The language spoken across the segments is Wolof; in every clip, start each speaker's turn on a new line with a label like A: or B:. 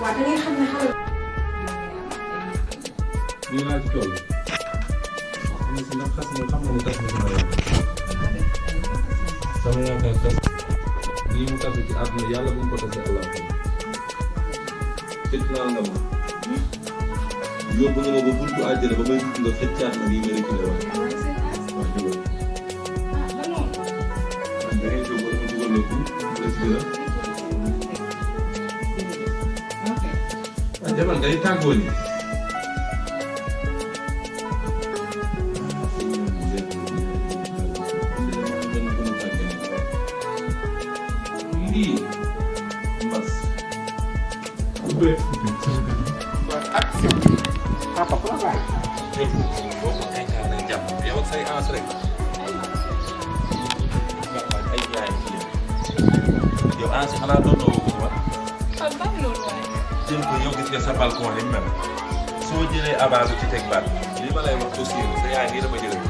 A: waaw da ngay xam ne xale.
B: nii laa ci toll. xam nga si ndax xas nga xam nga ne tas na sama yaakaar. sama yaakaar tas. nii mu tas ci àdduna yàlla bu mu ko tasee Allah. fekk naa nga ma. yóbbu nga ma ba buntu àjjana ba may dugg nga feccaat ma nii nga rëcc la wax. wax dëgg la. da ngay jóg ba ma dugal la ko la ci gën a. ah jaman day tàggoo ni. lii mbas.
C: papa ku la bàyyi.
B: boo ko incarné jàpp yow ak say ans rek. nga xam ay yaay yow ans xanaa doon na woo ko wax.
A: ah baax na loolu waaye.
B: jël ko yow gis nga sa balcon li mu mel soo jëlee abaalu ci teg baat li ma lay wax aussi sa yaay nii dama jëlee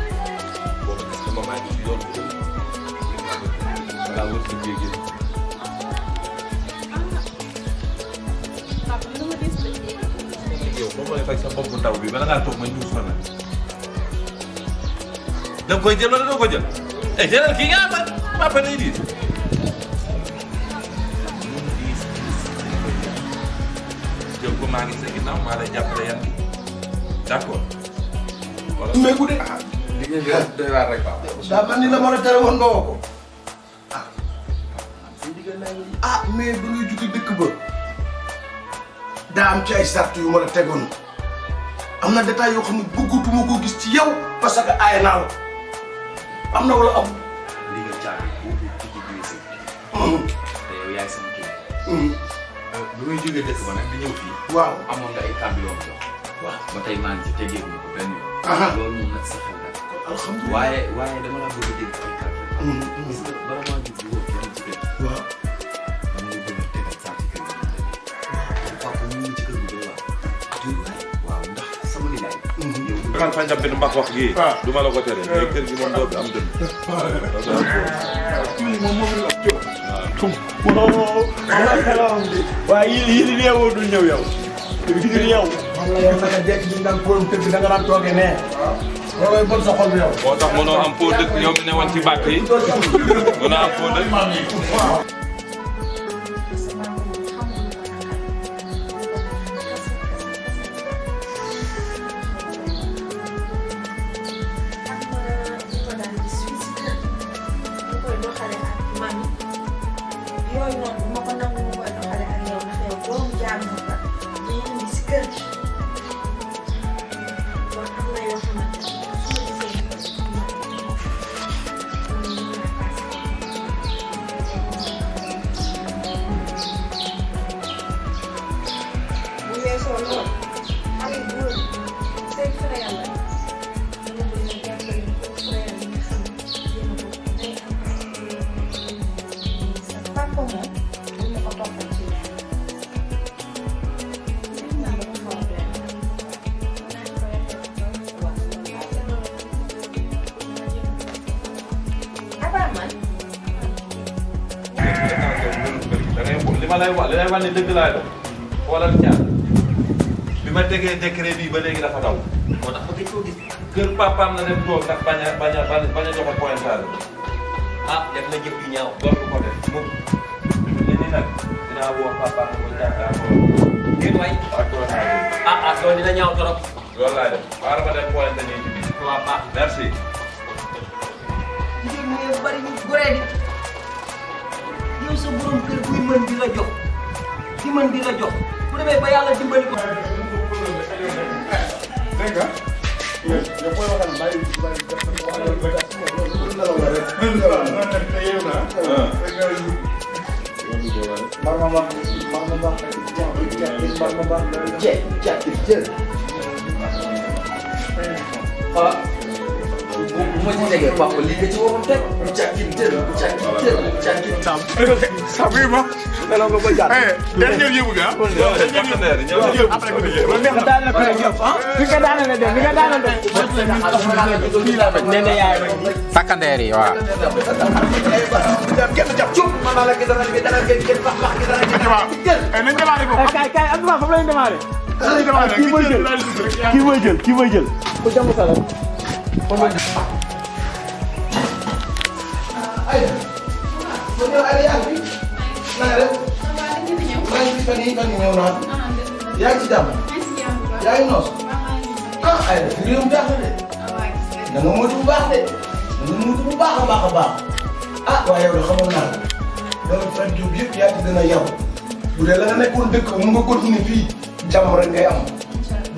B: boobu gis nga maman ci yoon bi jël balaa wër ci biir génn. yow boo koy faj sa bopp bu ndaw bi bala ngaa toog ma ñu sonal da nga koy jël wala doo ko jël eh jëlal kii nga am papa day diis. jël ko maa ngi sa ginnaaw maa lay jàppale yan d'accord. wala
C: mais bu dee
B: li ngeen di doy waar rek papa.
C: daa mel ni la ma la tere woon nga woo ko mais ba ngay jóge dëkk ba daa am ci ay sart yu ma la tegoon am na détail yoo xam ne bëggatuma koo gis ci yow parce que aay naa la am na wala amul.
D: li nga caabi boobu ci biir si te yow yaay sama kii. bi may jógee dëkk ba nag di ñëw fii.
C: waaw
D: amoon nga ay kàddu yoo ma jox.
C: waaw
D: ba tey maa ngi ci tegee ko benn yoon. loolu moom nag sa xel la.
C: alhamdulilah
D: waaye dama laa bëgg a dégg ay kàddu. gis nga bala maa jug di woo kenn ci kër.
C: waaw
D: dama lay bëgg a tegal saa ci kër gi. papa ñu ngi ci kër gi doy waar. waaw ndax sama nijaay. yow
B: man fa njab benn mbax wax gi du ma la ko tere mais kër gi moom doo fi am dënn.
E: waaye yii yeewoo dul ñëw yow. yii yeew.
C: xam nga yow naka jekk ñu daan pool tëgg da nga daan toogee nee. loolooy bon sa xol bi yow.
B: moo tax mënoo am foo dëkk yow mi ne woon ci bàkk yi mënoo am foo dëkk.
A: yooyu noonu bu ma ko nangu mu koy doxale ak yow ndax yow doomu jaamu nga dañuy indi si kër gi kon am na yoo xamante ne su ma gisee bu weesoo loolu xale bu seen frère la dama bëgg ñu jàppale ko frère yi nga xam ne yéen a bokk day am sa papa moom dina ko toppal ci naa dama xaw a doy abaa man
B: li ma lay wax ne dëgg laa def xoolal ñaar bi ma tegee décret bii ba léegi dafa daw moo tax ma gëj koo gis kër papaam la dem toog ndax bañ a joxe pointage
D: def na jëf yu ñaaw.
B: door ko def moom ni nag dinaa woo papaam ko jàkkaarloo
D: ngeen waay.
B: ak toog
D: loolu dina ñaaw trop.
B: loolu laay def xaaral ma dem pointé nii ci biir
D: waaw baax.
B: merci.
F: jigéen ñi ngeen bari ñu goree di yow sa borom kër buy mën di la jox di mën di la jox bu demee ba yàlla dimbali ko.
E: dégg nga. yow booy waxal bàyyi
D: bu ma ci tegee papa lii nga ci waroon teg. bu càkkin teel bu càkkin teel bu càkkin.
E: Sabi ma. Kalau nga ko jaar.
D: dernier yëngu bi ah.
B: partenaire ñëw
D: après ko liggéey.
E: Daan na ko fi nga daanale dem fi nga daanale dem. Nee na yaay
G: takkandeer yi waaw.
C: kenn jàpp cuub man la gis dara kenn wax gi dara
D: nañ démarré ko.
E: kay am na fa lay démarrer.
D: nañ démarré
E: kii mooy jël kii mooy jël ko jamu sala
C: ay ko ñëw ay yaa ngi na nga def maa ngi fan yi ñëw naa yaa ngi ci jàmm yaa ngi noos ay réew mi baax na de da nga moytu bu baax de da nga moytu bu baax a baax a baax waaye yow de xamoon naa la loolu fan Diop yëpp yaa ci gën a yow bu dee la nga nekkoon dëkk mu nga continuer fii jàmm rek ngay am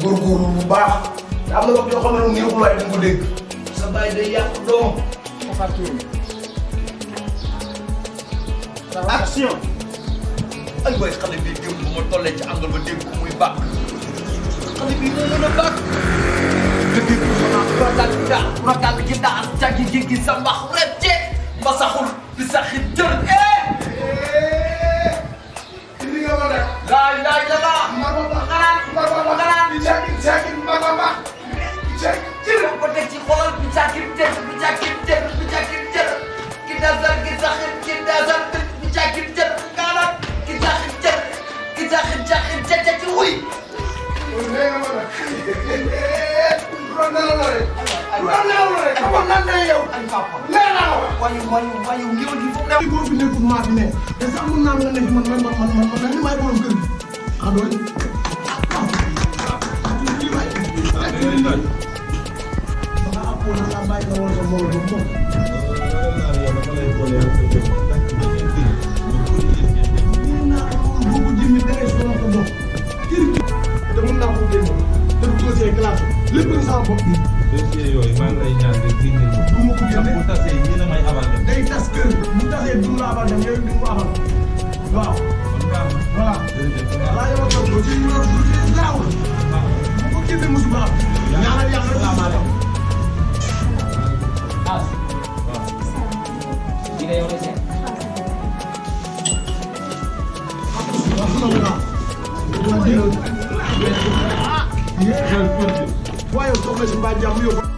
C: góorgóorlu bu baax te am na wax yoo xam ne neexul waaye da nga ko dégg sa bàyyi day yàq doom
E: action
D: ay boy xale bi démb bu ma tollee ci angle ba dégg ko muy bàq xale bi moo mën a bàq dëgg ragal gi daal jagi gi sa mbax rek ci mbasaxul bi saxi jër
C: li nga ma def
D: laay laay la la ko teg ci xolal bi càkkir jër bi càkkir jër bi càkkir jër ki dasal ki saxir ki dasal bi càkkir jër kaanat ki saxir jër ki saxir saxir jër ci wuy wayu ngiwul gi fu
C: ay góor fi nekkul maa fi ne te sax mun naa nga nekk man ni maay borom kër gi doon danga appoon na la bàyyi nga woon sa mbooloo moom boobu jëmmi dangay sonal ko bopp te mun naa ko génn te du dossier classe lépp nga sama bopp bi
B: dossier yooyu maa ngi lay ñaan rek génne ko.
C: du ma ko génne
B: bu tasee ñii la may abal dem.
C: day tas kër bu tasee du la abal dem yow du mu abal waaw
B: kon baax na.
C: voilà
B: jërëjëf.
C: voilà yow toog doo ci ñor du ci gaaw bu ko génne musiba am ñaanal yàlla salaamaaleykum waaye yow soxna si mbaa jàmm yow